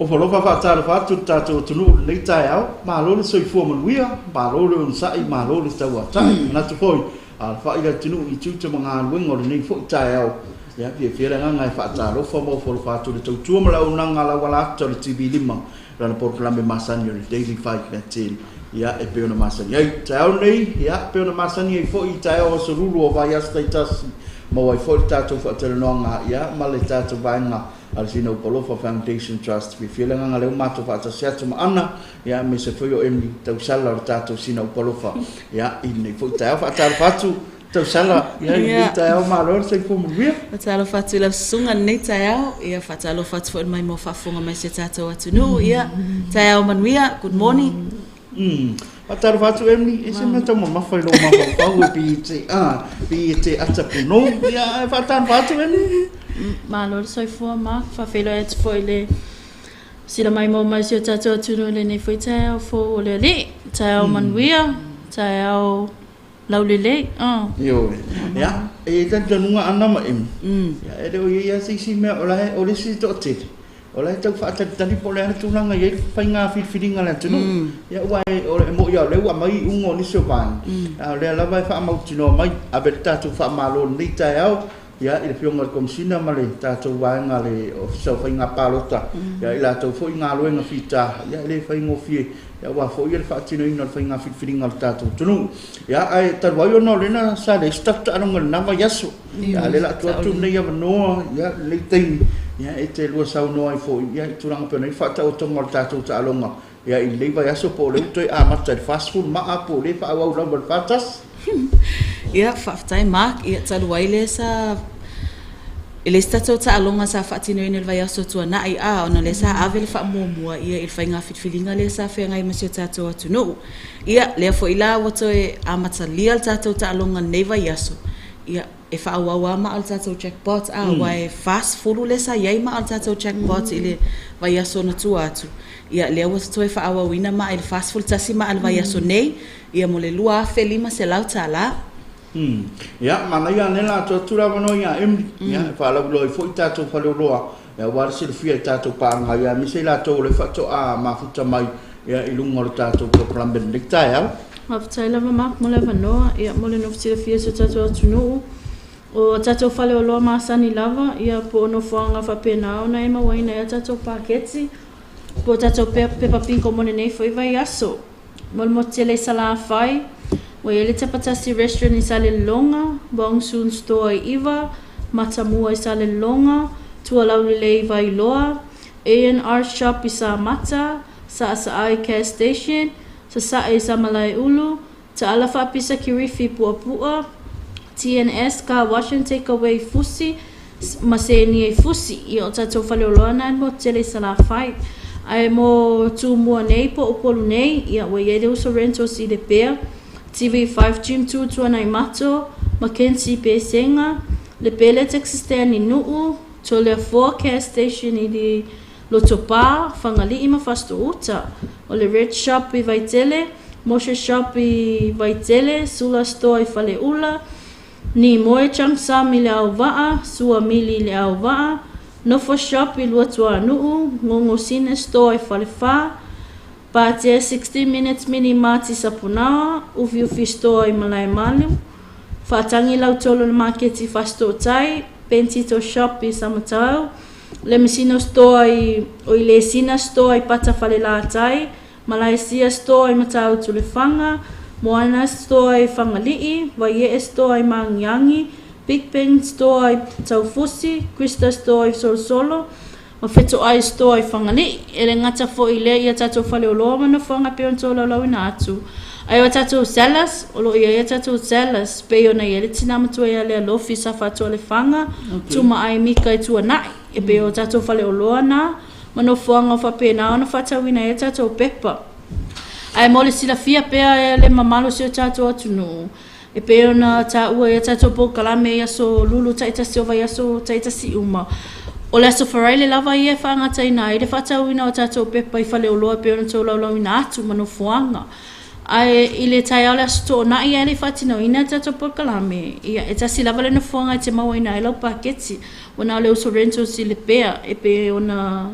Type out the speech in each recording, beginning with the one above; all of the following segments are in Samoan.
Ofo alofa faatalofa atu i le tatou atunuu i lenei taeao. Malo le soifua manuia, malo le onosai, malo le tauatai. E manatu foi, alafai le atunuu i tiute ma galuega o lenei foi taeao. Ia, fiafia le agaga e faatalofa ma ofo alofa atu i le tautua ma le auaunaga a lauala ata o le TV5, lana polokalame masani o le Daily 5:10, ia, e pei ona masani ai. Taeao nei, ia, e pei ona masani ai foi i taeao aso Lulu o vaiaso taitasi, maua ai foi le tatou faatalanoaga, ia, ma le tatou vaega a le Sina Upu Alofa Foundation Trust. Fiafia le agaga lea ua matou faatasi atu ma Ana, ia, aemaise foi o Emily Tausala o le tatou Sina Upu Alofa, ia, i lenei foi taeao. Faatalofa atu Tausala, ia, i lenei taeao, malo le soifua manuia. Faatalofa atu i lau susuga i lenei taeao, ia faatalofa atu foi i le maimoa faafofoga mai o si o tatou atunuu, ia taeao manuia, good morning. Faatalofa atu Emily, e se mea taumamafa i lou mafaufau e pei e te, ah, pei e te ata punou. Ia, e faatalofa atu Emily. Malo le soifua Mark, faafeiloai atu foi i le sila maimoa mai o si o tatou atunuu i lenei foi taeao fou o le Alii. Taeao manuia, taeao laulelei. Ah. Ioe. Ia, e i ai talitonuga Ana ma Emily. Ia, e le o i ai lava se isi mea o la e, o le isi toatele, o la e tau faatalitali po o le a le tulaga e i ai le faiga filifiliga a le atunuu. Ia aua e moni lava o lea ua aumai iuga o nisi o vaega, a o lea lava e faamautinoa mai, ave le tatou faamalo i lenei taeao ia, i le Afioga i le Komesina ma le tatou vaega le Ofisa o Faiga Palota, ia, i latou foi galuega fita, ia, e le faigofie, ia, aua foi le faatinoina o le faiga filifiliga a le tatou atunuu. Ia, ae talu ai ona o lea na sa leai se tatou taaloga i lena vaiaso, ia, a o lea o le a tuu atu lenei avanoa, ia, lenei taimi, ia, e te lua saunoa ai foi, ia, i tulaga e pei ona i ai le faataotoga o le tatou taaloga, ia, i lenei vaiaso, po o lea ua toe amata i le 40 maa, po o lea e faaauau lava i le 41. Ia, faafetai Mark. Ia, talu ai lea sa e leai se tatou taaloga sa faatinoina i le vaiaso tuanai, a ona lea sa ave le faamuamua ia i le faiga filifiliga lea sa feagai ma si o tatou atunuu. Ia, lea foi la ua toe amatalia le tatou taaloga i lenei vaiaso, ia, e faaauau lava maa o le tatou jackpot, a aua e 40 lea sa i ai maa o le tatou jackpot i le vaiaso na tua atu. Ia, lea ua toe faaauauina maa i le 41 maa i le vaiaso nei, ia mo le $2,500. Ia, manaia ane la atu atu le avanoa ia Emily, ia, e faalauiloa ai foi tatou faleoloa, ia, aua le silafia i tatou paaga, ia, aemaise i latou o lea faatoa mafuta mai, ia, i luga o le tatou polokalame i lenei taeao. Faafetai lava Mark mo le avanoa, ia, mo le nofo silafia e si o tatou atunuu. O a tatou faleoloa masani lava, ia, po o nofoaga faapena ona e mauaina ai a tatou paketi, po o tatou pepa bingo mo lenei foi vaiaso. Mo le motu tele i Salafai, ua i ai le Tapatasi Restaurant i Salelologa, Wong Soon Store i Iva, Matamua i Salelologa, Tualaulelei i Vailoa, A&R Shop i Samata, Saasaa i Cash Station, Sasae i Samalaeulu, Taala Faapisa Kirifi i Puapua, TNS Car Wash and Takeaway i Fusi, ma Senia i Fusi. Ia o tatou faleoloa na e motu tele i Salafai. Ae mo Tumua nei po o Upolu nei, ia ua i ai le Uso Rentals i Lepea, TV5 Gym 2 Tuanaimato, Mackenzie i Pesega, Lepele Taxi Stand i Nuu, Toleafoa Cash Station i le Lotopa, Fagalii ma Fasitoo-uta. O le Red Shop i Vaitele, Moshe Shop i Vaitele, Sula Store i Faleula, Nimoe Changsam i Leauvaa, Suamili i Leauvaa, Nofo Shop i Luatuanuu, Gogosina Store i Falefa, Patea 60 Minutes Mini Mart i Sapunaoa, Ufiufi Store i Malaemalu, Faatagi Lautolo i le Maketi i Fasitootai, Pentito Shop i Samatau, Lemasino Store i o i Lesina Store i Pata Falelatai, Malaesia Store i Matautu Lefaga, Moana Store i Fagalii, Vaiee Store i Magiagi, Big Bang Store i Taufusi, Krista Store i Solosolo, ma Fetoai Store i Fagalii. E le gata foi i lea ia tatou faleoloa ma nofoaga e pei ona tolaulauina atu. Ae o a tatou sellers, o lo o i ai a tatou sellers, pei ona i ai le tina matua ia Lea Lofi sa Faatoa Lefaga, Tumaai Mika i Tuanai. E pei o tatou faleoloa na, ma nofoaga o faapena ona faatauina ai a tatou pepa. Ae mo le silafia pea e le mamalu o si o tatou atunuu, e pei ona taua i a tatou polokalame i aso lulu taitasi o vaiaso taitasi uma, o le aso Faraile lava ia e faagataina ai le faatauina o tatou pepa i faleoloa e pei ona tolaulauina atu ma nofoaga. Ae i le taeao o le aso Toonai ae le i faatinoina le tatou polokalame, ia e tasi lava le nofoaga e te mauaina ai lau paketi, ua na o le Uso Rentals i Lepea e pei ona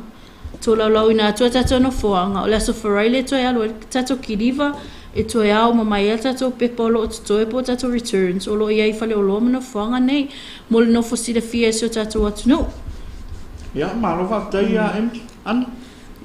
Tolaulauina atu a tatou nofoaga, o le Aso Faraile e toe alu ai le tatou kiliva, e toe ao uma mai ai a tatou pepa o lo o totoe po o tatou returns o lo o i ai i faleoloa ma nofoaga nei mo le nofo silafia e si o tatou atunuu. Ia, malo faafetai ia Emily. Ana?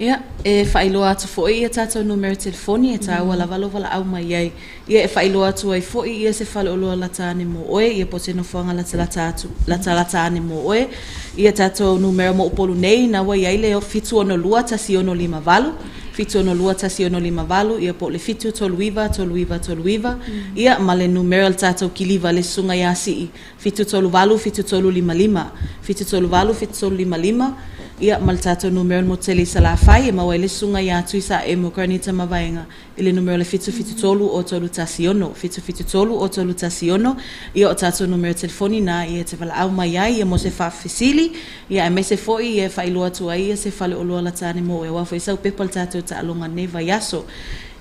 Ia, e faailoa atu foi ia tatou numera telefoni e tāua lava lou valaau mai ai. Ia e faailoa atu ai foi ia se faleoloa lata ane mo oe, ia po o se nofoaga latalata atu, latalata ane mo oe. Ia tatou numera mo Upolu nei, na ua i ai le 762 1658, 762 1658, ia po o le 739 3939, ia ma le numera o le tatou kiliva le susuga ia Sii, 738 7355, 738 7355, ia ma le tatou numera o le motu tele i Salafai e maua ai le susuga ia Tuisaemo Granita Mavaega i le numera o le 773 o 316, 773 o 316, ia o tatou numera telefoni na ia e te valaau mai ai ia mo se faafesili, ia aemaise foi ia e faailoa atu ai ia se faleoloa lata ane mo oe aua foi sau pepa o le tatou taaloga i lenei vaiaso.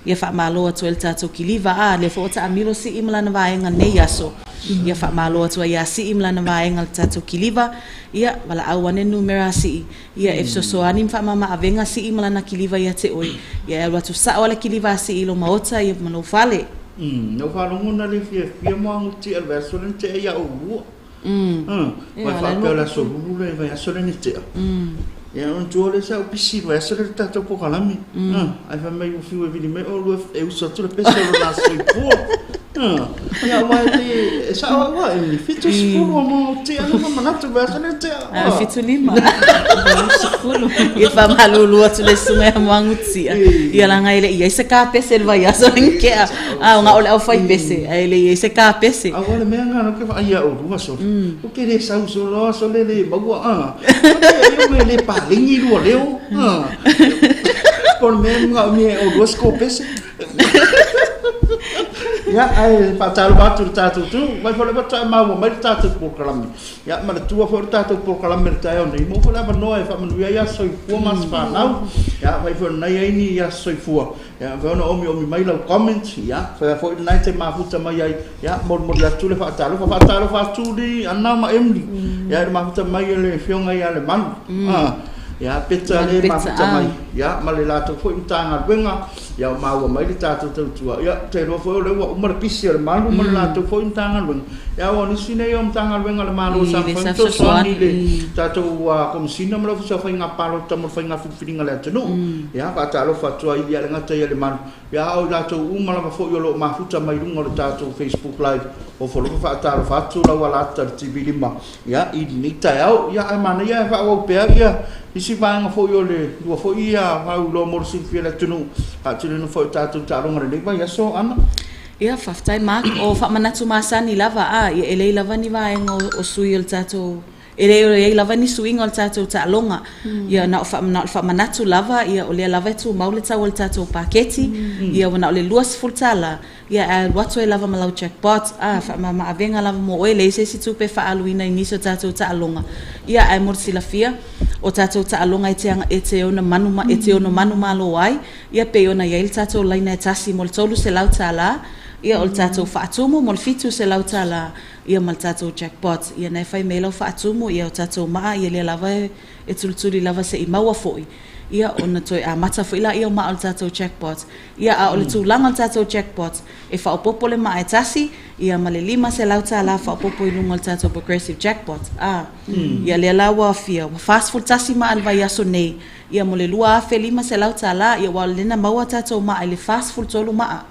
Ia faamalo atu ai le tatou kiliva, a lea foi ua taamilo Sii ma lana vaega i lenei aso. Ia faamalo atu ai ia Sii ma lana vaega i le tatou kiliva. Ia valaau ane numera a Sii, ia e fesoasoani ma faamama avega Sii ma lana kiliva ia te oe. Ia e alu atu sao lava le kiliva a Sii i lou maota ia ma lou fale. Na ou faalogo na le fiafia moaguti a le vaiaso lea na tea ia oulua. Ia faapea o le aso lulu le vaiaso lea na tea. Ia ona tua lea sa ou pisi i le vaiaso lea i le tatou polokalame. Ae fai mai ua fiu e vili mai oulua e usu atu le pese o lona aso soifua. Ia aua e pei e sao au a Emily, 70 o moaguti a na manatu i le vaiaso lea na tea. 75. Ia faamalulu atu le susuga ia Moagutia. Ia leaga e le i ai se kapese i le vaiaso lea na tea. A o na o le aufai pese, ae le i ai se kapese. Aua o le mea lena ou te vaai ia oulua sole. Ou te le sau solo sole le maua a. E le paleni lua leo. Po o le mea e manaomia e oulua se kopese. Ia, ae faatalofa atu i le tatou atunuu. Mai foi lea faatoa e maua mai le tatou polokalame. Ia, manatua foi le tatou polokalame i le taeao nei, maua foi le avanoa e faamanuia ai aso soifua ma aso fanau. Ia, afai foi o lena e i ai ni aso soifua, ia, mafai ona omiomi mai lau comment, ia, fai foi lena e te mafuta mai ai, ia, molimoli atu le faatalofa. Faatalofa atu li Ana ma Emily, ia, i le mafuta mai o le Afioga ia Lemalu. Ia, Peta lea e mafuta mai, ia, ma le latou foi Matagaluega. Ia ua maua mai le tatou tautua, ia ou te iloa foi o lea ua uma le pisi a le Malu ma le latou foi Matagaluega. Ia aua o nisi nei o Matagaluega a le Malo sa mafai ona fesoasoani i le tatou Komesina ma le Ofisa o Faiga Palota mo le faiga filifiliga a le atunuu. Ia faatalofa atu ai ia le gata ia le Malu, ia a o i latou uma lava foi o lo o mafuta mai luga o le tatou Facebook Live. Ofo alofa faatalofa atu lau alata i le TV 5 Ia, i lenei taeao, ia, ae manaia ae faaauau pea ia isi vaega foi o le lua foi ia fauiloa mo le silafia e le atunuu, faatinoina foi o tatou taaloga i lenei vaiaso, Ana. Ia, faafetai Mark. O faamanatu masani lava, a, ia e leai lava ni vaega o sui o le tatou, e leai lava ni suiga o le tatou taaloga. Ia, na o na o le faamanatu lava, ia, o lea lava e tumau le tau o le tatou paketi, ia, ua na o le $20. Ia, e alu atu ai lava ma lau jackpot, a, faamama-avega lava mo oe, leai se isi tupe e faaaluina i nisi o tatou taaloga. Ia, ae mo le silafia, o tatou taaloga e te, e te ono manu, e te ono manumalo ai, ia, pei ona i ai le tatou laina e tasi mo le $300, ia, o le tatou faatumu mo le $700, ia, ma le tatou jackpot. Ia, na e fai mai ai lau faatumu, ia, o tatou maa, ia, lea lava e tulituli lava se i maua foi, ia, ona toe amata foi lea o maa o le tatou jackpot. Ia, a o le tulaga o le tatou jackpot, e faaopoopo le maa e tasi, ia ma le $500 faaopoopo i luga o le tatou progressive jackpot. A, ia lea la ua fia, ua 41 maa i le vaiaso nei, ia mo le $2,500, ia aua o lea na maua tatou maa i le 43 maa.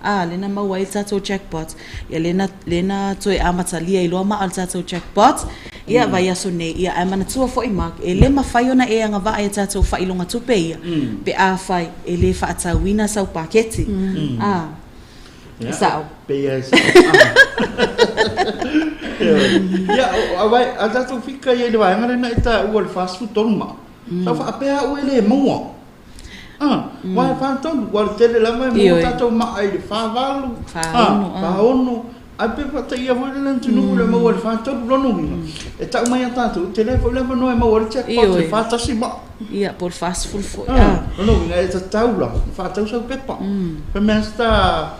A, lea na maua ai le tatou jackpot, ia lea na, lea na toe amatalia ai loa maa o le tatou jackpot, ia vaiaso nei. Ia, ae manatua foi Mark, e le mafai ona e agavaa i a tatou faailoga tupe ia, pe afai e le faatauina sau paketi. A, e sao. Pei e sao. Ia, a tatou fika ia i le vaega lea na e taua i le 43 maa, sa ou faapea au e le maua. Aua e 43, aua o le tele lava e maua tatou maa i le 48, 46, ae pei faataia foi le atunuu le maua i le 43. Lona uiga, e tau mai ia tatou, e tele foi le avanoa e maua ai le jackpot i le 41 maa. Ia, po o le 40 foi. Lona uiga, e tatau la ona faatau sau pepa. Fai mea si ta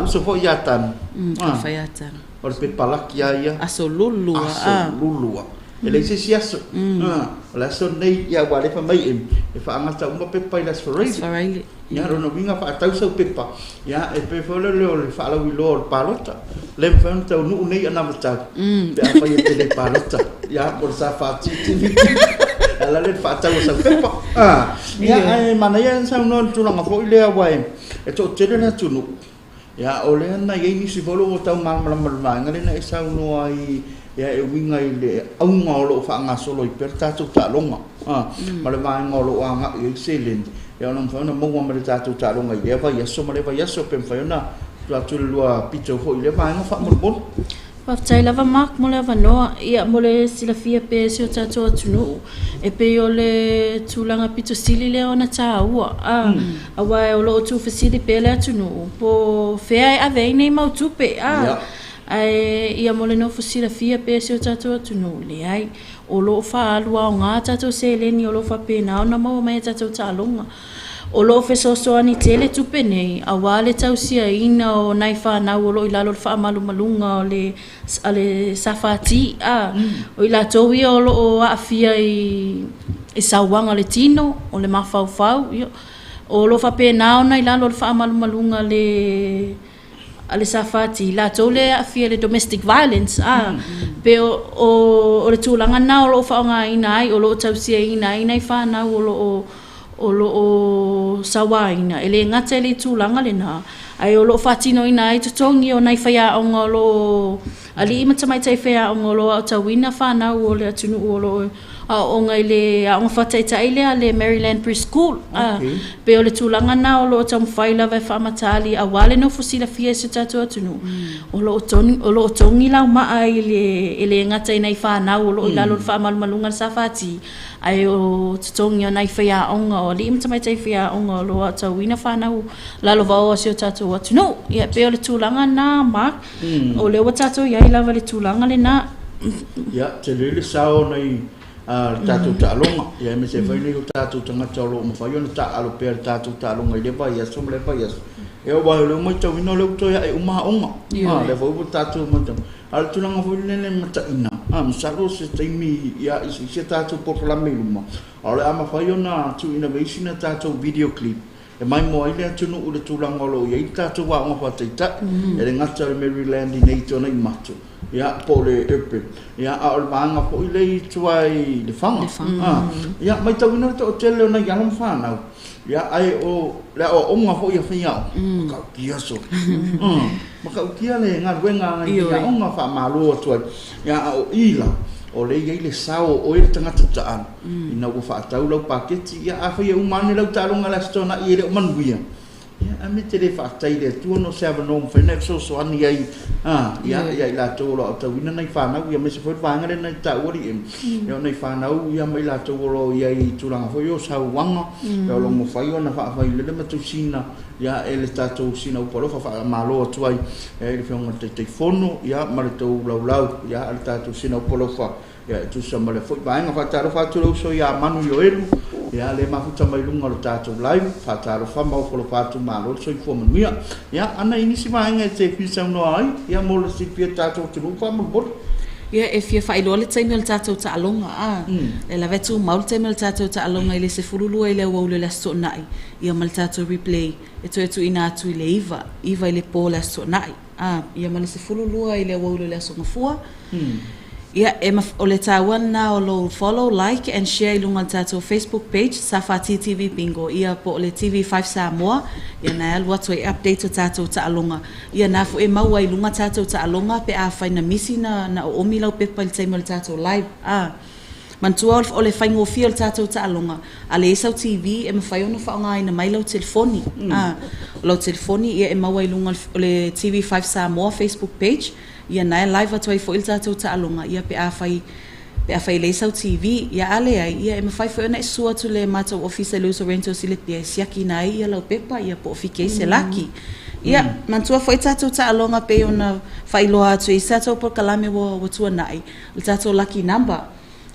uso foi ia Tanu. Ka fai a Tanu. O le pepa laki lava ia. Aso lulu lava. Aso lulu lava. E leai se isi aso. O le aso lenei, ia ua alefa mai e faagata uma pepa i le Aso Faraile. Ia, lona uiga faatau sau pepa, ia e pei foi lele o le faalauiloa o le palota. Le mafai ona taunuu nei anavatau pe afai e te le palota. Ia, mo le SFTV. Ala le faatau o sau pepa. Ia, ae manaia le saunoa i le tulaga foi lea aua e toatele le atunuu. Ia, o lea na i ai nisi foi o lo o tau malamalama i le vaega lea na e saunoa ai, ia, e uiga i le auga o lo o faagasolo ai pea le tatou taaloga, ma le vaega o lo o agai ai seleni, ia ona mafai ona maua mai le tatou taaloga i lea vaiaso ma lea vaiaso, pe mafai ona tuu atu le lua pito foi i lea vaega faamolemole. Faafetai lava Mark mo le avanoa. Ia, mo le silafia pea e si o tatou atunuu, e pei o le tulaga pito sili lea ona tāua, a, aua o lo o tuufesili pea le atunuu, po o fea e ave ai nei mau tupe, a, ae ia mo le nofo silafia pea e si o tatou atunuu, leai, o lo o faaalu aoga tatou seleni o lo o faapena ona maua mai e tatou taaloga. O lo o fesoasoani tele tupe nei aua le tausiaina o nai fanau o lo o i lalo o le faamalumaluga o le a le SFT, a, o i latou ia o lo o aafia i sauaga o le tino, o le mafaufau, ia, o lo o faapena ona i lalo o le faamalumaluga a le SFT, latou lea e aafia i le domestic violence, a, pe o le tulaga lena o lo o faaaogaina ai, o lo o tausiaina ai nai fanau o lo o sauaina, e le gata i le tulaga lena, ae o lo o faatinoina ai totogi o nai faiaoga o lo o alii ma tamaitai faiaoga o lo o aotauina fanau o le atunuu o lo o aooga i le aoga faataitai lea le Maryland Preschool. A, pe o le tulaga lena o lo o taumafai lava e faamatali aua le nofo silafia e si o tatou atunuu. O lo o togi laumaa i le e le gata i nai fanau o lo o i lalo o le faamalumaluga a le SFT, ae o totogi o nai faiaoga o alii ma tamaitai faiaoga o lo o aotauina fanau lalovaoa o si o tatou atunuu. Ia, pei o le tulaga lena, Mark, o lea ua tatou i ai lava i le tulaga lena. Ia, tele le sao nei le tatou taaloga, ia aemaise foi nei o tatou tagata o lo o mafai ona taaalo pea le tatou taaloga i lea vaiaso ma lea vaiaso. Ia, aua o lea ua matauina o lea ua toe ae uma aoga. Lea foi ua tatou matau. A o le tulaga foi lele mataina, masalo se taimi ia i se isi tatou polokalame i luma, a o le a mafai ona tuuina mai isi na tatou video clip e maimoa ai le atunuu i le tulaga o lo o i ai le tatou aoga faataitai, e le gata o le Maryland i nei i Tuanaimato, ia po o le Urban, ia a o le vaega foi lea i tua i Lefaga. Ia, matauina le toatele o nai alo ma fanau, ia ae o le aoaoga foi a faiaoga, matautia so. Matautia le galuega a nai faiaoga, faamalo atu ai. Ia, a o i la, o lea e i ai le sao o oe le tagata taalo, ina ua faatau lau paketi, ia afai e uma ane lau taaloga i le Aso Toonai e le o manuia, ia a mea e te le faafetai i le Atua ona o se avanoa ua mafai ona e fesoasoani ai ia ia i latou o lo o aotauina nai fanau, ia aemaise foi le vaega lea na e taua alii ia o nai fanau ia ma i latou o lo o i ai i tulaga foi o sauaga, ia o lo o mafai ona faafailele ma tausiga ia e le tatou Sina Upu Alofa. Faamalo atu ai i le Afioga i le Taitaifono ia ma le tou laulau ia a le tatou Sina Upu Alofa ia e tusa ma le foi vaega. Faatalofa atu le uso ia Manu Ioelu, ia le mafuta mai luga o le tatou live, faatalofa ma ofo atu, malo le soifua manuia. Ia, ana i nisi vaega e te fia saunoa ai, ia mo le silafia e tatou atunuu faamolemole. Ia, e fia faailoa le taimi o le tatou taaloga, a. E lava e tumau le taimi o le tatou taaloga i le 12 i le aoauli o le Aso Toonai, ia ma le tatou replay e toe tuuina atu i le 9 i le po o le Aso Toonai. A, ia ma le 12 i le aoauli o le Aso Gafua. Ia, o le taua lena o lou follow, like and share i luga o le tatou Facebook page, SFT TV Bingo, ia po o le TV5 Samoa, ia na e alu atu ai update o tatou taaloga. Ia na foi e maua i luga tatou taaloga pe afai na misi na oomi lau pepa i le taimi o le tatou live. A, manatua o le faigofie o le tatou taaloga, a leai sau TV e mafai ona faaaogaina mai lau telefoni. A, o lau telefoni ia e maua i luga o le TV5 Samoa Facebook page, ia na e live atu ai foi le tatou taaloga, ia pe afai leai sau TV. Ia a leai, ia e mafai foi ona e susu atu le matou ofisa i le Uso Rentals i le pia e siakina ai ia lau pepa, ia po o fiki ai se laki. Ia, manatua foi tatou taaloga pei ona faailoa atu i se tatou polokalame ua tuanai, o le tatou lucky number.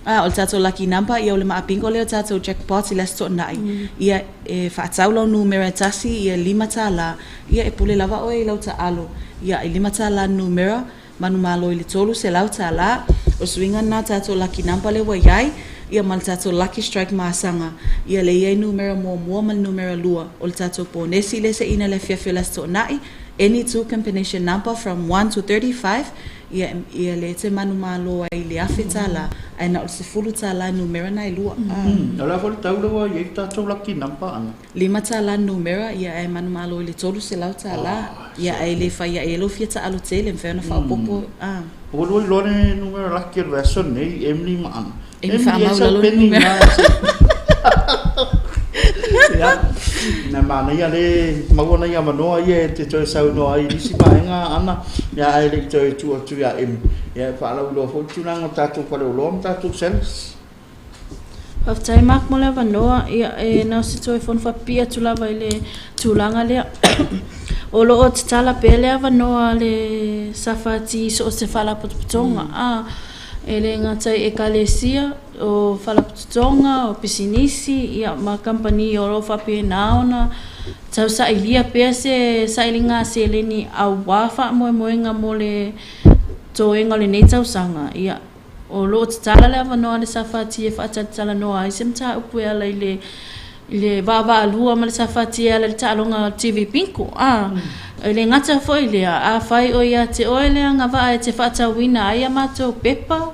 A, o le tatou lucky number, ia o le maa bingo lea o tatou jackpot i le Aso Toonai. Ia e faatau lau numera e tasi, ia $5, ia e pule lava oe i lau taalo. Ia e $5 numera, manumalo i le $300. O le suiga lena o tatou lucky number lea ua i ai, ia ma le tatou lucky strike masaga, ia lea e i ai numera muamua ma le numera lua o le tatou ponesi lea e seina i le afiafi o le Aso Toonai, any two combination number from 1 to 35, ia, ia lea e te manumalo ai i le $1,000, ae na o le $10 numera na e lua. O le a foi le tau lea ua i ai le tatou lucky number ana? $5 numera, ia ae manumalo i le $300, ia ae le fai ae ai lou fia taalo tele, e mafai ona faaopoopo. Ua lua iloa le numera laki o le vaiaso lenei, Emily ma Ana. Emily, e sau peni na. Ia, na manaia le maua nai avanoa ia e te toe saunoa ai i nisi vaega Ana, ia ae le i toe tuu atu ia Emily. Ia e faalauiloa foi le tulaga o tatou faleoloa ma tatou sellers. Faafetai Mark mo le avanoa. Ia, e na o se toe fono faapipii atu lava i le tulaga lea. O lo o tatala pea le avanoa a le SFT i so o se faalapotopotoga, a, e le gata i Ekalesia, o faalapotopotoga, o pisinisi, ia, ma kamupani o lo o faapena ona tausailia pea se sailiga seleni aua faamoemoega mo le toega o lenei tausaga. Ia, O lo o tatala le avanoa a le SFT e faatalatalanoa ai se mataupu e ala i le i le vaavaalua ma le SFT e ala i le taaloga TV Bingo. A, e le gata foi i lea, afai o ia te oe le agavaa e te faatauina ai a matou pepa,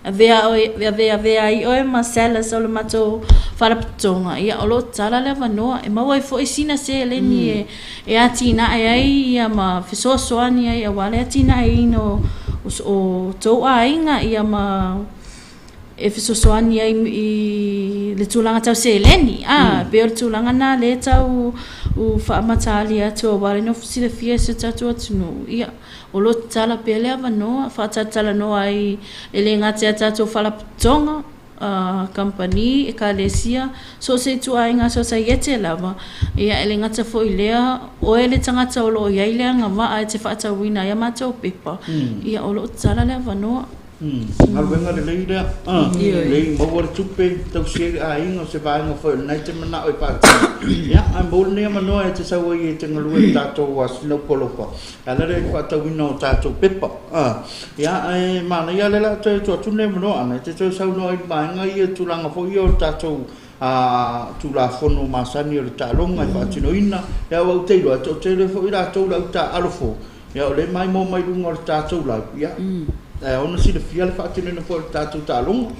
avea oe, aveavea ai oe ma sellers o le matou faalapotopotoga, ia o lo o tatala le avanoa e maua ai foi sina seleni e e atinae ai ia ma fesoasoani ai aua le atinaeina o o tou aiga ia ma e fesoasoani ai i le tulaga tau seleni a pei o le tulaga lena lea e tau faamataali atu aua le nofo silafia e si o tatou atunuu ia o lo o tatala pea le avanoa faatalatalanoa ai e le gata i a tatou faalapotopotoga kamupani, ekalesia, so o se ituaiga sosaiete lava, ia e le gata foi i lea, oe le tagata o lo o i ai le agavaa e te faatauina ai a matou pepa, ia o lo o tatala le avanoa. Galuega lelei lea, lelei maua le tupe, tausi ai le aiga, o se vaega foi o lena e te manao e faatino. Ia, ae maua lenei avanoa e te sau ai e te galue i le tatou Sinapu Alofa. E ala lea i le faatauina o tatou pepa. Ia, ae manaia lea o le a toe tuu atu lenei avanoa Ana e te toe saunoa ai i vaega ia, tulaga foi ia o le tatou Tulafono masani o le taaloga e faatinoina. Ia, aua ou te iloa e toatele foi i latou le au taaalo fou, ia o lea e maimoa mai luga o le tatou live, ia, e ao ona silafia le faatinoina foi o le tatou taaloga.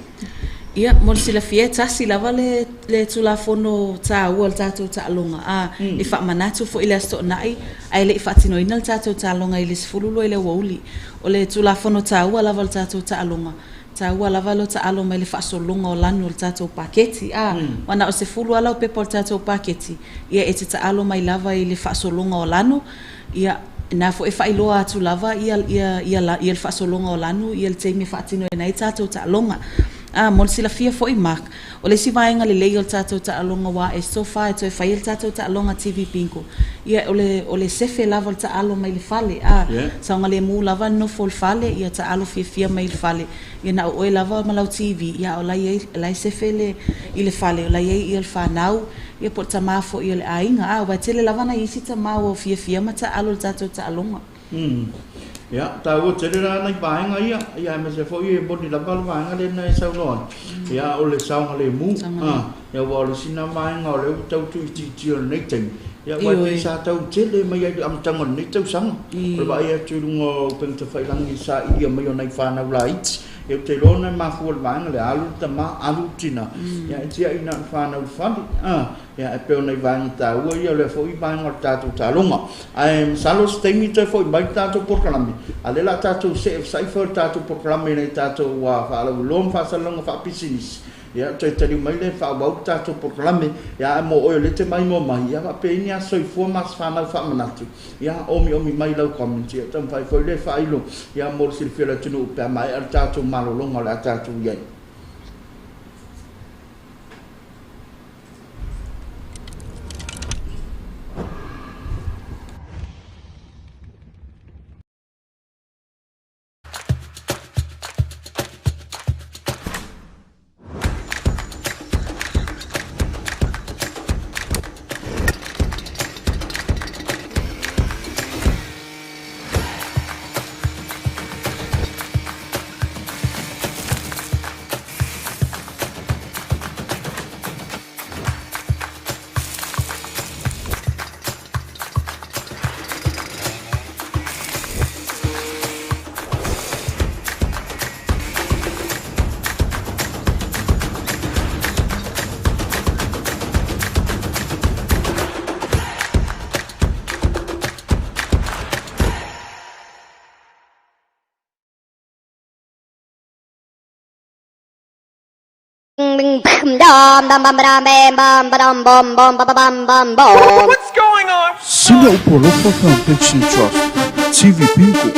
Ia, mo le silafia e tasi lava le le Tulafono taua o le tatou taaloga, a, e faamanatu foi i le Aso Toonai ae le i faatinoina le tatou taaloga i le 12 i le aoauli. O le Tulafono taua lava o le tatou taaloga, taua lava lo taalo mai le faasologa o lanu o le tatou paketi, a, ua na o le 10 lava lau pepa o le tatou paketi, ia e te taalo mai lava i le faasologa o lanu, ia, na foi e faailoa atu lava ia ia ia ia le faasologa o lanu ia le taimi e faatinoina ai tatou taaloga. A, mo le silafia foi Mark, o le isi vaega lelei o le tatou taaloga ua ae so far e toe fai ai le tatou taaloga TV Bingo, ia o le o le sefe lava o le taalo mai le fale, a, saogalemu lava le nofo o le fale, ia taalo fiafia mai le fale, ia na o oe lava ma lau TV, ia a o la e i ai, la e sefe le i le fale, o la e i ai ia le fanau, ia po o le tama foi o le aiga, a, aua e tele lava nai isi tama ua fiafia ma taaalo i le tatou taaloga. Ia, taua tele la nai vaega ia, ia aemaise foi e moni lava le vaega lea na e saunoa ai, ia o le saogalemu, ia aua o le isi lena vaega o lea ua tau tuuitiitia i lenei taimi, ia aua e pei sa tau tele mai ai i le amataga o lenei tausaga, o le vaai atu i luga o upega tafailagi i le sailia mai o nai fanau laiti, ia ou te iloa ona e mafua i le vaega lea, alu le tama, alu le tina, ia e tiai na o le fanau i le fale, Ia, e pei o nai vaega taua ia o lea foi vaega o le tatou taaloga. Ae masalo o se taimi toe foi mai le tatou polokalame, a o lea o le a tatou see fesa'i foi le tatou polokalame i nai tatou faalauiloa ma faasalalauga faapisinisi. Ia, toe taliu mai lea e faaauau le tatou polokalame. Ia, ae mo oe o lea e te maimoa mai, ia faapea i ni aso soifua ma aso fanau faamanatu, ia omiomi mai lau comment, ia taumafai foi lea e faailo, ia mo le silafia o le atunuu pe a maea le tatou malologa o le a tatou i ai. Sina Upu Alofa Foundation Trust, TV Bingo.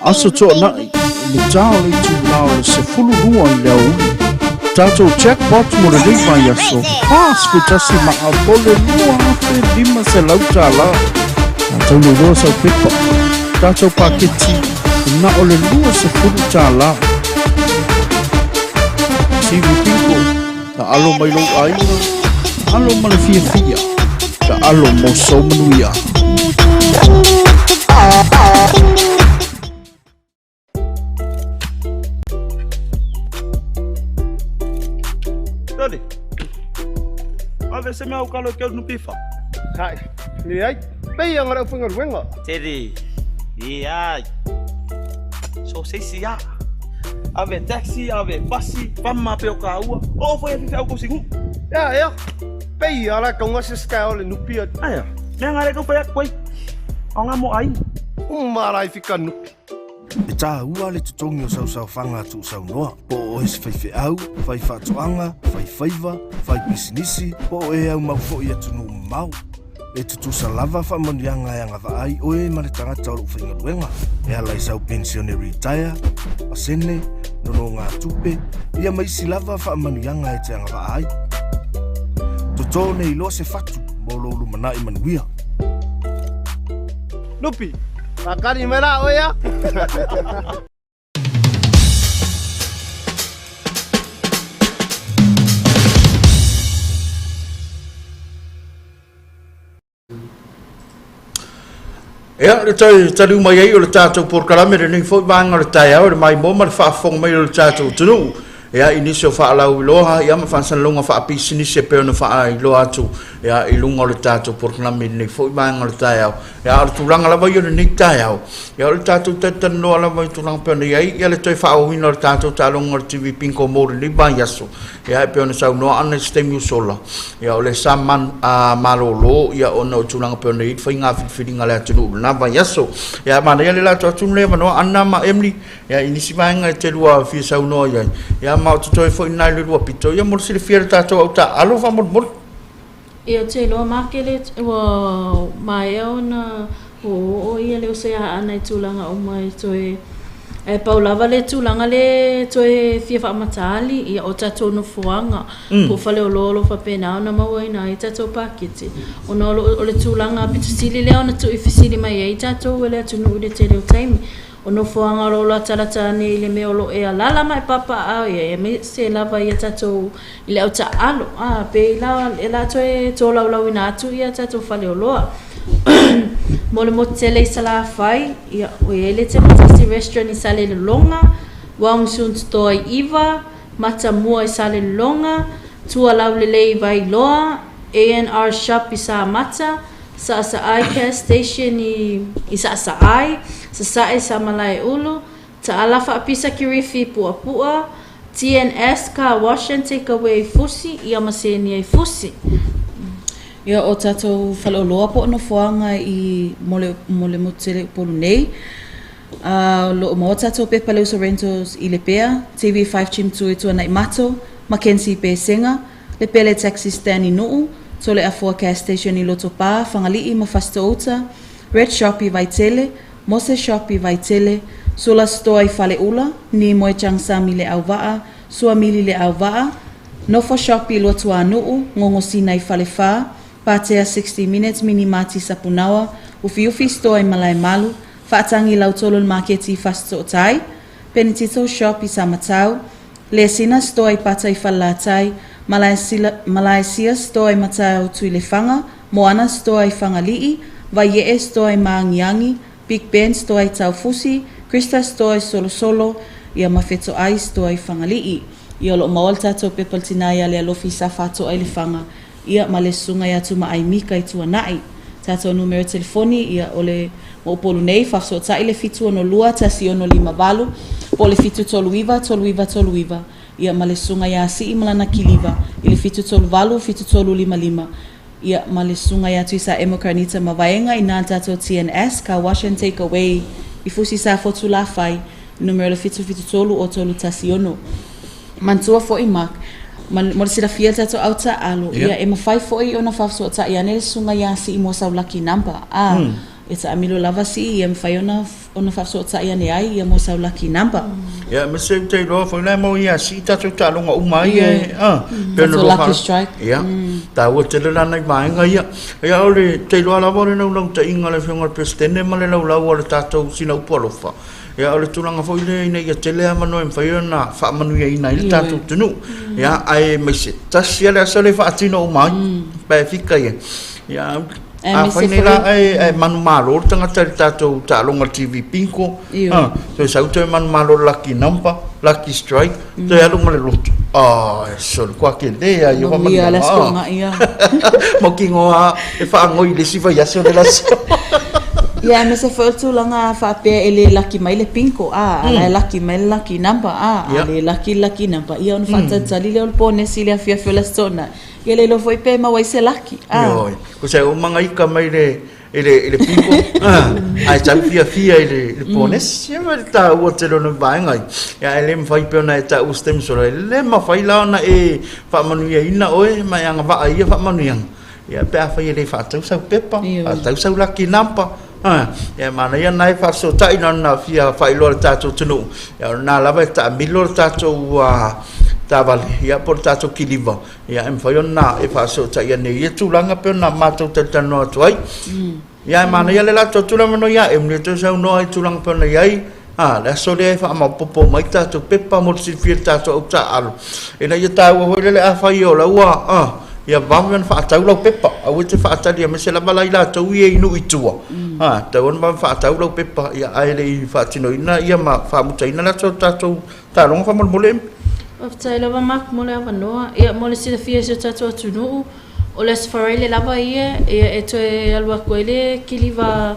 Aso Toanai, i le ta o le itulā o le 12 i le aoauli. Tatou jackpot mo lenei vaiaso, $41 ma apole $2,500. Tatou le iloa sau pepa. Tatou paketi, na o le $20. TV Bingo, taalo mai lou aiga, taalo ma le fiafia, taalo mo sou manuia. Toli. Ave se mea ukalo ke nu pifa. Hai, leai, pei anga rau whangaruenga. Teri. Ia. So se si ya. Ave taxi, ave basi, pama pe o ka ua. O foi e fi au ko singu. Ia, ia, pei ala kaunga se sky o le nupi. Aia. Mea ngare ko foi koi. O ngā mo ai. Umarai fika nupi. E tāua le totogi o sausaofaga a tuusaunoa, po o oe se faifeau, fai faatoaga, fai faiva, fai pisinisi, po o e aumau foi i atunuu mamao. E tutusa lava faamanuiaga e agavaa ai oe ma le tagata o lou faigaluega, e ala i sau penisione ritaea, pasene, nonogatupe, ia ma isi lava faamanuiaga e te agavaa ai. Totō nei loa se fatu mo lou lumanai manuia. Nupi, pakari mai la oe ia. Ia, le toe taliu mai ai o le tatou polokalame lenei foi vaega o le taeao i le maimoa ma le faafofoga mai o le tatou atunuu. Ia, i nisi o faalauiloa ia ma faasalalauga faapisinisi e pei ona faailoa atu ia i luga o le tatou polokalame i lenei foi vaega o le taeao. Ia, o le tulaga lava ia o lenei taeao, ia o le tatou talatalanoa lava i tulaga pei ona i ai ia le toe faaauauina o le tatou taaloga o le TV Bingo mo lenei vaiaso. Ia, e pei ona saunoa Ana i se taimi ua sola, ia o le sa man, a, malolo, ia ona o tulaga pei ona i ai le faiga filifiliga a le atunuu i lena vaiaso. Ia, manaia le latou atu lenei avanoa Ana ma Emily, ia i nisi vaega e te lua fia saunoa i ai. Ia, ma o totoe foi lena i le lua pito, ia mo le silafia e le tatou au taaalo faamolemole. Ia, ou te iloa make le ua maea ona oooo ia le uso ia Aana i tulaga uma e toe ae pau lava le tulaga le toe fia faamataali ia o tatou nofoaga po o faleoloa o lo o faapena ona mauaina ai tatou paketi ona o lo o le tulaga pito sili lea ona tuuifesili mai ai tatou e le atunuu i le tele o taimi. O nofoaga o lo o latalata ane i le mea o lo o e alaala ma e papaaao i ai, aemaise lava ia tatou i le au taaalo, a, pei la e la toe tolaulaauina atu ia tatou faleoloa. Mo le motu tele i Salafai, ia, ua i ai le Tematasi Restaurant i Salelologa, Wong Soon Store i Iva, Matamua i Salelologa, Tualaulelei i Vailoa, ANR Shop i Samata, Saasaai Gas Station i i Saasaai, Sasae sa Malaeulu, Taala Faapisa Kirifi i Puapua, TNS Car Wash and Take Away i Fusi, ia ma Senia i Fusi. Ia, o tatou faleoloa po o nofoaga i mo le mo le motu tele i Upolu nei, a o lo o maua tatou pepa le Uso Rentals i Lepea, TV5 Chim Tui Tuanai Mato, Mackenzie i Pesega, Le Pele Taxi Stand i Nu'u, Toleafoa Gas Station i Lotopa, Fagali'i ma Fasitouta, Red Shop i Vaitele, Mose Shop i Vaitele, Sula Store i Faleula, Nimoe Changsam i Leauvaa, Suamili Leauvaa, Nofo Shop i Luatuanu'u, Gogosina i Falefa, Patea 60 Minutes Mini Mart i Sapunaoa, Ufiufi Store i Malaemalu, Faatagi Lautolo i le Maketi i Fasitootai, Penitito Shop i Samatau, Lesina Store i Pata i Falelatai, Malaesia Store i Mataeo Tuilefaga, Moana Store i Fagali'i, Vaiee Store i Maagiagi, Big Ben Store i Taufusi, Krista Store i Solosolo, ia ma Fetoai Store i Fagali'i. Ia o lo o maua le tatou pepa i le tina ia Lealofi sa faatoa i Lefaga, ia ma le susuga ia Tumaai Mika i Tuanai. Tatou numera telefoni, ia o le mo Upolu nei, faafesootai le 762 1658 po o le 739 3939, ia ma le susuga ia Sii ma lana kiliva i le 738 7355, ia ma le susuga ia Tuisaemo Karanita Mavaega i na tatou TNS Car Wash and Take Away i Fusi Safotu Lafai, Numera o le 773 o 316. Manatua foi Mark, mo le silafia e le tatou au taaalo, ia e mafai foi ona faafesootai ane le susuga ia Sii mo sau lucky number. A, e taamilo lava Sii ia mafai ona ona faafesootai ane ai ia mo sau lucky number. Ia aemaise ou te iloa foi la mo ia Sii tatou taaloga uma ai e, a, pei ona lua lucky strike. Ia, taua tele la nai vaega ia. Ia o le, te iloa lava o le naulautaiga a le Afioga i le Peresetene ma le laulau a le tatou sina upu alofa, Ia, o le tulaga foi lea ina ia tele avanoa e mafai ona faamanuiaina ai le tatou atunuu. Ia, ae aemaise, tasi lava le aso lea e faatino uma ai, pe fika ia. Ia, afai nei la ae manumalo le tagata i le tatou taaloga i le TV Bingo, toe sau toe manumalo i le Lucky Number, Lucky Strike, toe alu ma le loto. Ai, sole, kua tele lava ia faamanuiaga. Mautinoa e faanoi i le isi vaiaso le aso. Ia, aemaise foi o le tulaga faapea e le laki mai le bingo, a, a la e laki mai le lucky number, a, a le laki le lucky number, ia ona faatalitali lea o le ponesi i le afiafi o le Aso Toonai, ia le iloa foi pe maua ai se laki, a. Ioe, ko se omaga ika mai le i le, i le piko, ae tau fiafia i le, le ponesi. Ia ma le taua tele o nai vaega ia. Ia ae le mafai pei ona e taua se taimi sola, e le mafai la ona e faamanuiaina oe ma e agavaa i ia faamanuiaga, ia pe afai e le faatau sau pepa, faatau sau lucky number, ia e manaia lena e faafesootai na ona fia faailoa i le tatou atunuu, ia o lena lava e taamilo le tatou taavale, ia po o le tatou kiliva, Ia, e mafai ona e faafesootai ane i ia tulaga pei ona matou talatalanoa atu ai. Ia, e manaia le latou atu le avanoa ia Emily e toe saunoa i tulaga pei ona i ai, a, le aso lea e faamaopoopo mai tatou pepa mo le silafia e le tatou au taaalo, ina ia taua foi lele afai o la ua, a, ia vave ona faatau lau pepa, aua e te faatali aemaise lava la i latou ia i nuu i tua, a, tatau ona vave faatau lau pepa, ia, ae le i faatinoina ia ma faamutaina le aso o le tatou taaloga faamolemole. Faafetai lava Mark mo le avanoa. Ia, mo le silafia e si o tatou atunuu, o le Aso Faraile lava ia e toe alu atu ai le kiliva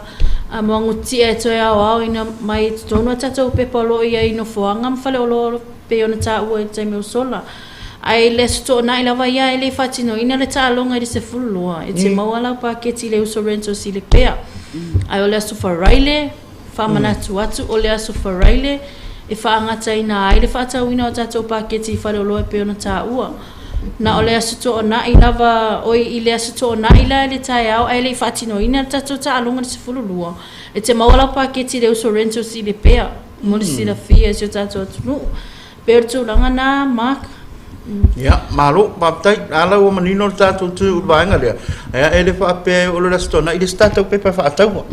moagutia e toe aoaoina mai i totonu a tatou pepa o lo o i ai i nofoaga ma faleoloa e pei ona taua i le taimi ua sola. Ae i le Aso Toonai lava ia e le i faatinoina le taaloga i le 12, e te maua lau paketi i le Uso Rentals i Lepea. Ae o le Aso Faraile, Faamanatu atu, o le Aso Faraile e faagataina ai le faatauina o tatou paketi i faleoloa e pei ona taua. Na o le Aso Toonai lava, oi, i le Aso Toonai la i le taeao ae le i faatinoina le tatou taaloga i le 12, e te maua lau paketi i le Uso Rentals i Lepea, mo le silafia e si o tatou atunuu. Pei o le tulaga na, Mark. Ia, malo, faafetai. A la ua manino le tatou tu i le vaega lea. Ia, e le faapea e oo loa le Aso Toonai, e le o se tatou pepa e faataua.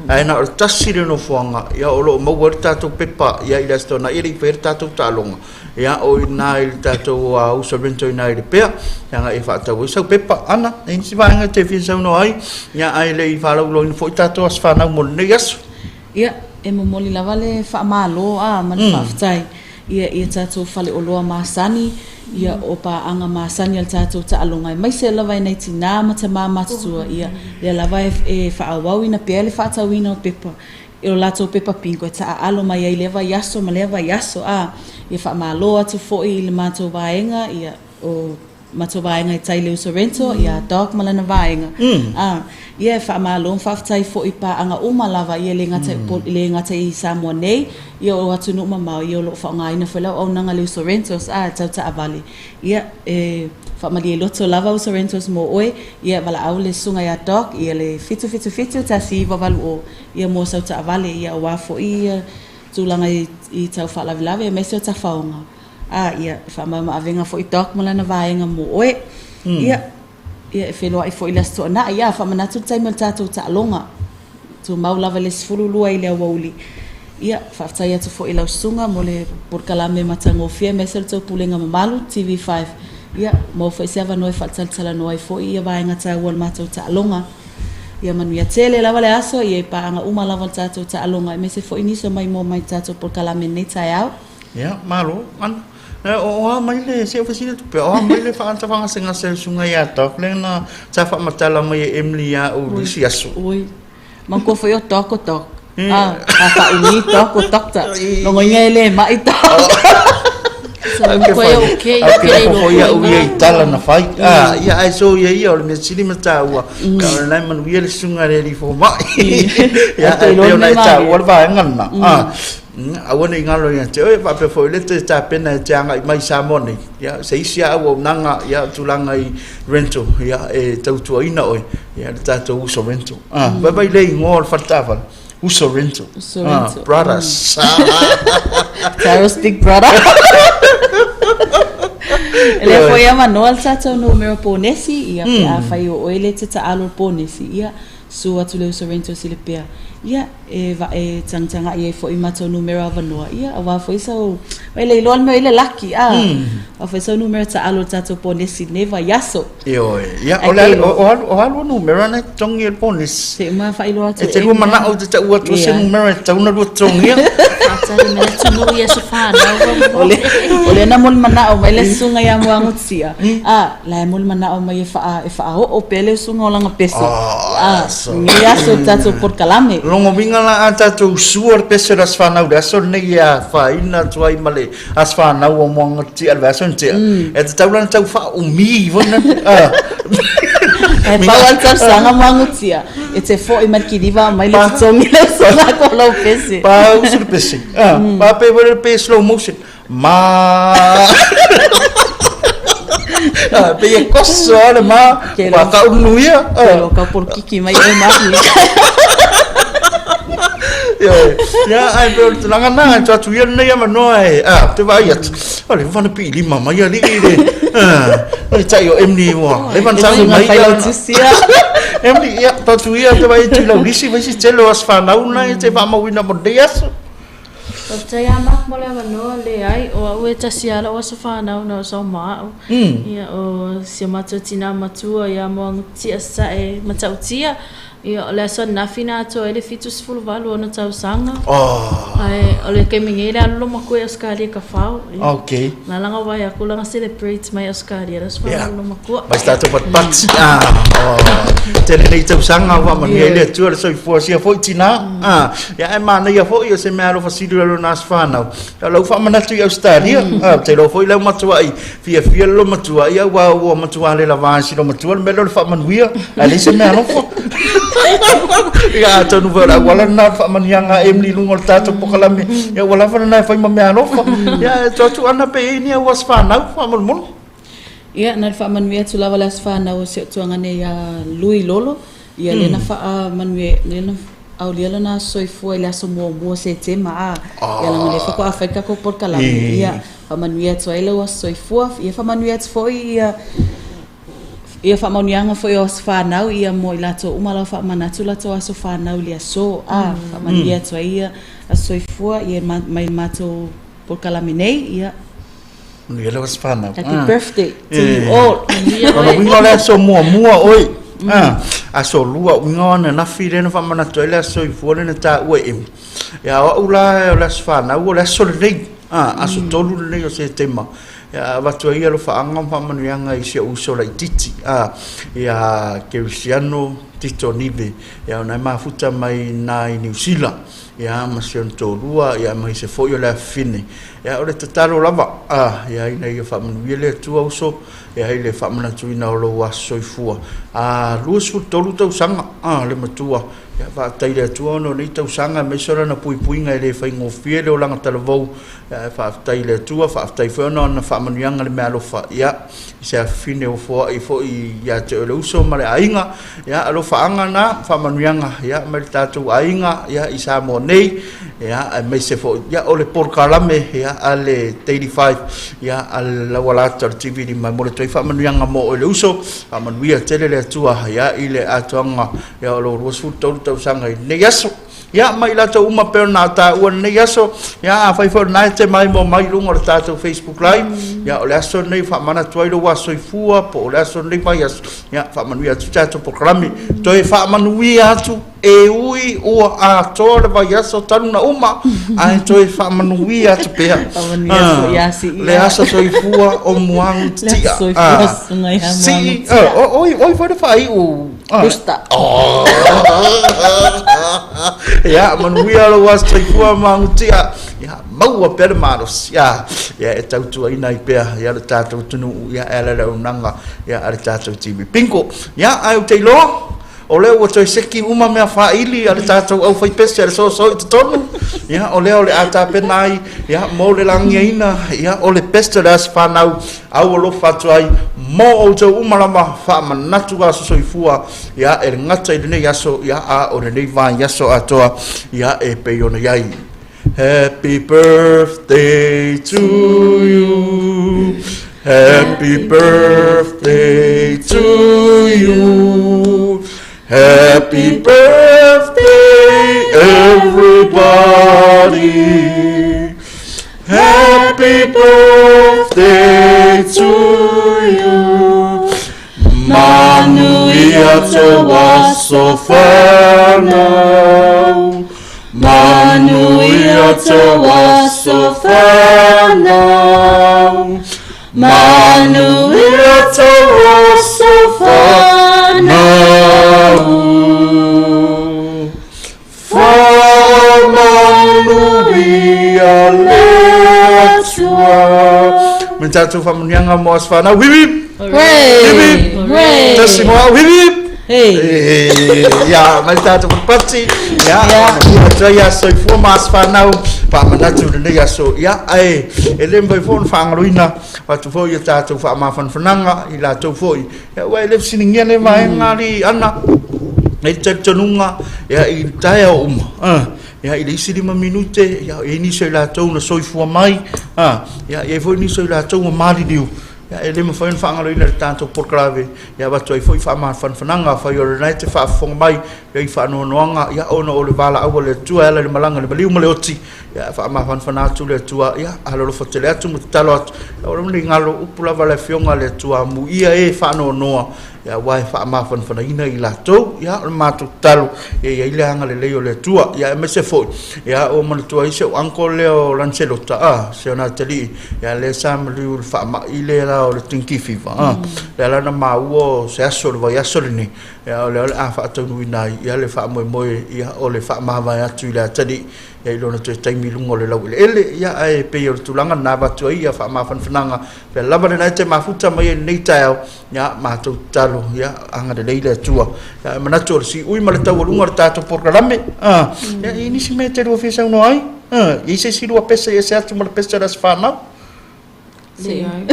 Ae na o le tasi le nofoaga, ia, o lo o maua ai le tatou pepa ia i le Aso Toonai e le i faia le tatou taaloga. Ia, o i ina i le tatou Uso Rental i ina i Lepea, leaga e faatau ai sau pepa. Ana, e i ai nisi vaega e te fia saunoa ai, ia, ae le i faalauiloaina foi tatou aso fanau mo lenei aso. Ia, e momoli lava le faamalo a ma le faafetai ia i a tatou faleoloa masani, ia o paaga masani a le tatou taaloga aemaise lava i nai tinā ma tamā matutua, ia, lea lava e faaauauina pea le faatauina o pepa, o latou pepa bingo e taaalo mai ai lea vaiaso ma lea vaiaso, a, ia faamalo atu foi i le matou vaega, ia, o matou vaega i tai i le Uso Rental, ia Doc ma lana vaega. A, ia e faamalo ma faafetai foi i paaga uma lava, ia e le gata i le gata i Samoa nei, ia o atunuu mamao, ia o lo o faaaogaina foi le auaunaga a le Uso Rentals, a, e tau taavale. Ia, e faamalie loto lava Uso Rentals mo oe, ia valaau le susuga ia Doc, ia le 777 1980, ia mo sau taavale, ia aua foi ia tulaga i tau faalavelave aemaise o tafaoga. A, ia, e faamama-avega foi Doc ma lana vaega mo oe. Ia, ia, e feiloai foi i le Aso Toonai. Ia, faamanatu le taimi o le tatou taaloga. Tumau lava i le 12 i le aoauli. Ia, faafetai atu foi i lau susuga mo le polokalame matagofie aemaise o le tou pulega mamalu, TV5. Ia, maua foi se avanoa e faatalatalanoa ai foi ia vaega taua o le matou taaloga. Ia manuia tele lava le aso, ia i paaga uma lava o le tatou taaloga aemaise foi nisi o maimoa mai i le tatou polokalame i lenei taeao. Ia, malo. Ana, o a mai le, se i ou fesili atu pea, o a mai le faatafagasegase a le susuga ia Doc lea na sa faamatala mai e Emily ia au i le isi aso? Oi, manatua foi o Doc o Doc. A, a faaumi Doc o Doctor. Logoina e le mai Doc. Okay, okay, foi au ia i tala na fai. Ah, ia ai so ia ia o le mea sili ma tāua. Ka o le nai manuia le susuga i le alii fomai. Ia, ai pei ona e tāua le vaega lena. Ah, aua ne i galo ia te oe, faapea foi le te tapena e te agai mai i Samoa nei. Ia, se isi lava auaunaga, ia, o tulaga i rental, ia, e tautuaina oe, ia, le tatou uso rental. Ah, vaivai le igoa o le faletaavale. Uso rental. Uso rental. Ah, brothers. Tara's big brother. E le foi avanoa le tatou numera ponesi, ia pe afai o oe le te taalo le ponesi, ia su atu le Uso Rental sile pea. Ia e va e tagatagai ai foi matou numera avanoa, ia aua foi sau vai le iloa le mea i le laki, a. Aua foi sau numera taalo le tatou ponesi i lenei vaiaso. Ioe. Ia, o le, o, o alu, o alu numera na e totogi e le ponesi. Se uma faailoa atu E te lua manao te tau atu se numera e tatau ona lua totogia. Faatali mai le atunuu i aso fanau. O le, o lea na molimanaʻo mai le susuga ia Muagututia. A, la e molimanaʻo mai e faa, e faaoo pea le usuga o lana pese. Ah, A, lenei aso i le tatou polokalame. Lona uiga la a tatou sua le pese o le aso fanau i le aso lenei e afaina atu ai ma le aso fanau o Moagatia le vaiaso na tea, e tatau la ona tau faaumi foi na. E pau lava le talosaga Moagatia, e te foi mai le kiliva aumai le totogi le usuga ko lou pese. Pa usu le pese. Pa pe foi le pe slow motion. Ma. Pei e koso lava le ma, ua kaulunuia. Ke loa kau polokiki mai oe mahi. Ioe. Ia, ae pei o le tulaga lena, e atu ia lenei avanoa e, a, ou te vaai atu, o le ua na piilima mai alii le, a, o le tai o Emily ua leva ona sauni mai ia. Emily, ia, to atu ia, ou te vaai atu i lau lisi, fai si tele o aso fanau lena e te faamauina mo lenei aso. Faafetai lava Mark mo le avanoa, leai, o au e tasi lava lau aso fanau na o sau ma au. Ia, o si o matou tinā matua ia Moagutia Sae Matautia, Ia, o le aso ananafi na atoa ai le 78 ona tausaga. Ae o le taimi nei le alu matua i Ausetalia i Kafao. Ia. Okay. Na langa wai aku langa celebrate mai Ausetalia le aso Yeah. whanau matua. Mai se tatou patipati. Ah, oh. Tele nei tausaga ua manuia ai le Atua le soifua sia foi tinā. Ah, ia ae manaia foi o se mea alofa sili o lona aso fanau. Ia o lau faamanatu i Ausetalia, ah, ou te iloa foi lau matuai Fiafia le matua, ia ua ua matua le lava si lo matua le mea lea o le faamanuia, ae leai se mea alofa. Ia atonu foi o le auala lena o le faamanuiaga a Emily i luga o le tatou polokalame, ia ua lava lena e fai ma mea alofa. Ia e tuu atu Ana pe i ai ni au aso fanau faamolemole. Ia, na o le faamanuia atu lava le aso fanau o si ou tuagane ia Lui Lolo, ia lea na faamanuia, lea na aulia lona aso soifua i le aso muamua o Setema, a, ia leaga o lea faatoa fai le tatou polokalame, ia, Faamanuia atu ai lou aso soifua, ia faamanuia atu foi ia ia faamanuiaga foi o aso fanau ia mo i latou uma lau faamanatu latou aso fanau i le aso a faamanuia atu ai ia aso soifua ia mai le matou polokalame nei ia. Manuia lau aso fanau. Happy birthday to you all. O le uiga o le aso muamua oe. Aso lua uiga o ananafi lea na faamanatu ai le aso soifua lea na taua e Emi. Ia o au la o le aso fanau o le aso lenei. A, aso 3 lenei o Setema, ia avatu ai alofaaga ma faamanuiaga i si ou uso laitiiti, a, ia Kerisiano Tito Nive, ia ona e mafuta mai na i Niu Sila, ia ma si ona toalua, ia ma ise foi o le afafine. Ia o le tatalo lava, a, ia ina ia faamanuia le Atua uso, ia i le faamanatuina o lou aso soifua. A, 23 tausaga, a, le matua, Ia faafetai i le Atua ona o nei tausaga aemaise o Lana puipuiga e le faigofie le olaga talavou. Ia faafetai i le Atua, faafetai foi ona o Ana faamanuiaga i le meaalofa. Ia, i se afafine ua foai foi ia te oe le uso ma le aiga. Ia, alofaaga na, faamanuiaga, ia, mai le tatou aiga, ia, i Samoa nei, ia, aemaise foi, ia, o le polokalame, ia, a le Daily Five, ia, a le Laualata o le TV 5. E momoli atu ai faamanuiaga mo oe le uso, faamanuia tele le Atua, ia, i le atoaga Ia o lou 23 tausaga i lenei aso. Ia ma i latou uma pei ona taua i lenei aso, ia afai foi o lena e te maimoa mai i luga o le tatou Facebook Live, ia o le aso lenei e faamanatu ai lou aso soifua po o le aso lenei vaiaso, ia faamanuia atu tatou polokalame. Toe faamanuia atu e ui ua atoa le vaiaso talu ona uma, ae toe faamanuia atu pea. Faamanuia atu ia Siia. Le aso soifua o Muagu Le aso soifua o Susuga ia Muagu Ti'a. Oi, oi foi le faaiu. Pusta. Oh. Ia, manuia lou aso soifua ma agutia. Ia, ma. maua pea le malosi, a, ia, e tautuaina ai pea, ia, le tatou atunuu, ia, e ala i le auaunaga, ia, a le tatou TV Bingo. Ia, ae ou te iloa, o lea ua toe seki uma mea faaili a le tatou aufaipese a le soso i totonu, ia, o lea o le a tapena ai, ia, mo le lagiaina, ia, o le pese o le aso fanau, au alofa atu ai mo outou uma lava faamanatu aso soifua, ia, e le gata i lenei aso, ia, a o lenei vaiaso atoa, ia, e pei ona i ai. Happy birthday to you. Happy birthday to you. Happy birthday, everybody. Happy birthday to you. Manuia tou aso fanau. Manuia tou aso fanau. Manuia tou aso fanau. Faamanuia le Atua. Me tatou faamanuiaga mo aso fanau. Hip hip! Hip hip! Tasi mo au. Hip hip! Ia, mai tatou pati. Ia, atu ai aso soifua ma aso fanau. Faamanatu i lenei aso. Ia, ae e le mafai foi ona faagaloina atu foi ia tatou faamafanafanaga i latou foi. Ia, ua e le fesiligia lea vaega alii Ana. E i talitonuga, ia, i taeao uma, ia, i le isi 5 minute, ia, e i ai nisi o i latou na soifua mai, ia, e i ai foi nisi o i latou ua maliliu, ia, e le mafai ona faagaloina e le tatou polokalame, ia, avatu ai foi faamafanafanaga, afai o lena e te faafofoga mai, ia, i faanoanoaga, ia, ona o le valaau a le Atua e ala i le malaga i le maliu ma le oti, ia, faamafanafana atu le Atua, ia, alolofa tele atu ma tatalo atu, ia, aua ne i galo upu lava a le Afioga a le Atua, amuia e faanoanoa, Ia, aua e faamafanafanaina i latou, ia, o le matou tatalo, ia i ai le agalelei o le Atua. Ia, aemaise foi, ia, ua manatua ai si ou uncle lea o Lancelota, a, si ona atalii, ia, lea sa maliu i le faamai lea la o le dengue fever, a, lea la na maua o se aso o le vaiaso lenei, ia, o lea o le a faataunuuina ai, ia, le faamoemoe, ia, o le faamavae atu i le atalii, ia, i lona toe taimi i luga o le laueleele. Ia, ae pei o le tulaga lena, avatu ai ia faamafanafanaga, pea lava lena e te mafuta mai ai i lenei taeao, Ia, matou tatalo, ia, agalelei le Atua. Ia, e manatu o le siui ma le taualuga o le tatou polokalame. Ah, ia, e i ai nisi mea e te lua fia saunoa ai? Ah, e i ai se isi lua pese e ese atu ma le pese o le aso fanau? Leai.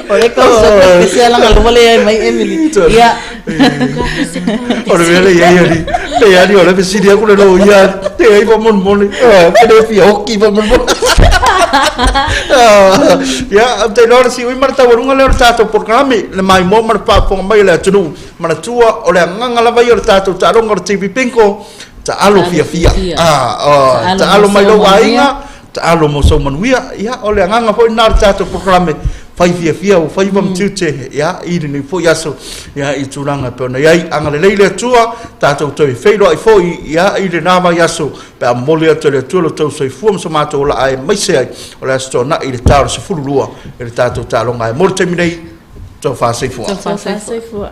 O le kau sa pese ala ngalo wale ai mai Emily. Ia. O le mea le i ai ali. Le ali o le fesili aku le lau ia. Te ai fa mon mon. Ah, pe le fia hoki fa mon mon. Ia, te loa le siui ma le taualuga lea o le tatou polokalame, le maimoa ma le faafofoga mai o le atunuu. Manatua, o le agaga lava ia o le tatou taaloga o le TV Bingo, taalo fiafia. Ah, taalo mai lou aiga, taalo mo sou manuia. Ia, o le agaga foi lena o le tatou polokalame, fai fiafia ua faiva ma tiute, ia, i lenei foi aso, ia, i tulaga e pei ona i ai. Agalelei le Atua, tatou toe feiloai foi, ia, i lena vaiaso, pe a momoli atu e le Atua lo outou soifua ma so matou ola aemaise ai o le Aso Toonai i le ta o le 12 i le tatou taaloga. Ae mo le taimi nei, tofa soifua. Tofa soifua.